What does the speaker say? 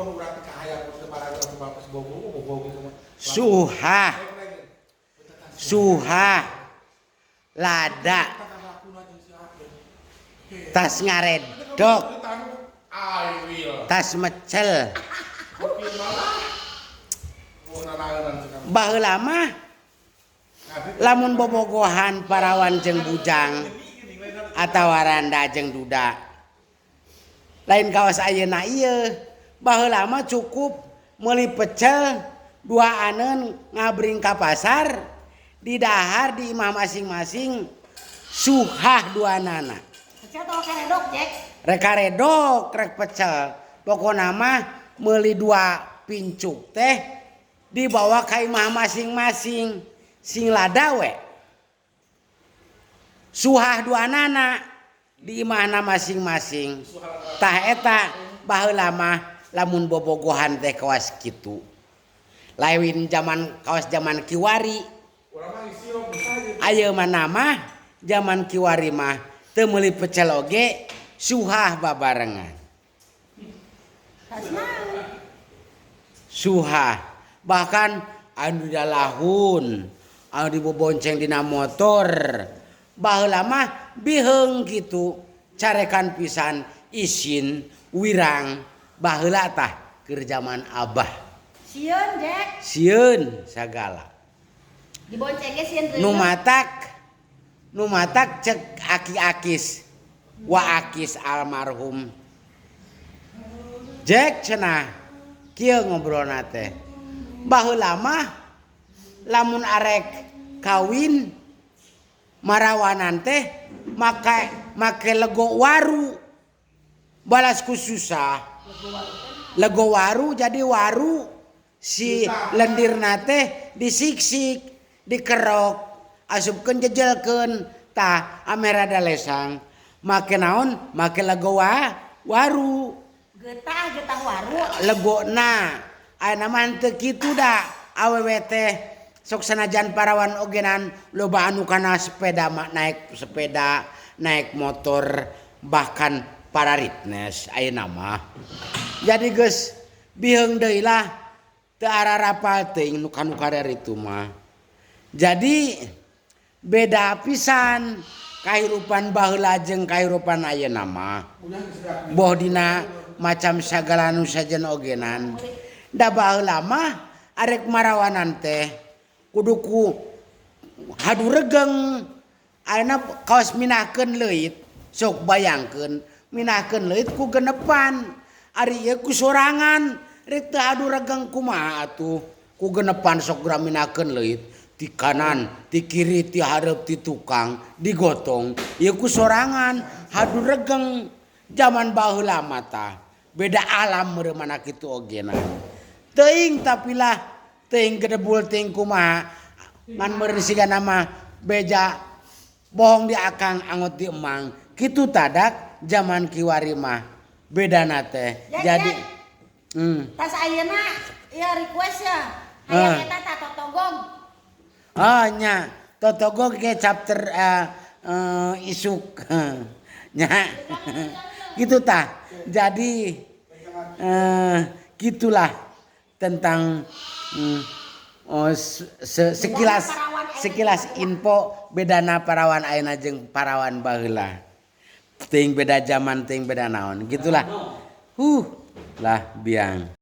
Mun urang teh kahayang teh barang pas bogo bogo gitu mah. Suha, suha, lada, tas ngaredok, I will. Tas mecel. Mungkin malah. Oh, nanaonan cenah. Baheula mah lamun bobogohan parawan jeung bujang atawa randa jeung duda, lain kawas ayeuna ieu. Baheula mah cukup meuli pecel duaaneun, ngabring ka pasar, didahar di imah masing-masing, suhah duanana. Pecel atau karedok, Jack? Rek karedok, rek pecel, pokona mah meuli dua pincuk teh dibawa ka imah masing-masing, sing lada we, suhah duanana di imahna masing-masing. Tah, eta baheula mah lamun bobogohan teh kawas kitu, lain zaman kawas zaman kiwari. Urang mah isi bisa gitu. Ayeuna mah zaman kiwari mah teu meuli pecel oge suhah babarengan. Tas naon? Suhah, bahkan anu dalahun, anu dibobonceng dina motor. Baheula mah biheung kitu, carekan pisan, isin, wirang baheula. Tah, keur zaman abah. Sieun, Jack. Sieun sagala. Dibonceng ge sieun. Nu matak cek aki-akis wa akis almarhum, "Jack," cenah, kieu ngobrolna teh, "baheula mah lamun arek kawin marawanan teh make make lego waru, balas ku susah lego waru." Jadi waru si lendirna teh disiksik, dikerok, asupkeun, jejelkeun, tah, ameh rada lesang. Make naon? Make lego waru. Getah, getah waru. Legona. Ayeuna mah teu kitu da, awewe teh sok sanajan parawan ogenan loba anu kana sepeda, naik sepeda, naik motor, bahkan pararitnes ayeuna mah. Jadi geus biheung deui lah, teu ararapal teuing nu kanu kararitu mah. Jadi beda pisan kahirupan baheula jeung kahirupan ayeuna mah. Boh dina macam sagala nu sajen ogenan. Da baheula mah arek marawanan teh kudu ku hadu regeng. Ayeuna kawas minahkeun leuit, sok bayangkeun minahkeun leuit ku genepan. Ari ieu ku sorangan, rek teu hadu regeng kumaha atuh? Ku genepan sok geura minahkeun leuit. Ti kanan, ti kiri, ti hareup, ti tukang, digotong. Ieu ku sorangan, hadu regeng. Zaman baheula mah tah beda alam meureun mana kitu ogena. Teuing tapi lah, teuing gedebul, teuing kumaha, ngan meureun sigana mah beja bohong di akang, angot di emang. Kitu tadak zaman kiwari mah bedana teh. Ya, Jadi ya. Tas ayeuna ya request ya. Ah. Hayang eta tah, totogong. Oh nya, totogong ke chapter isuk. Nya. Gitu tah. Jadi gitulah tentang oh, sekilas sekilas info bedana parawan ayeuna jeung parawan baheula. Teuing beda zaman, teuing beda naon. Gitulah. Lah biang.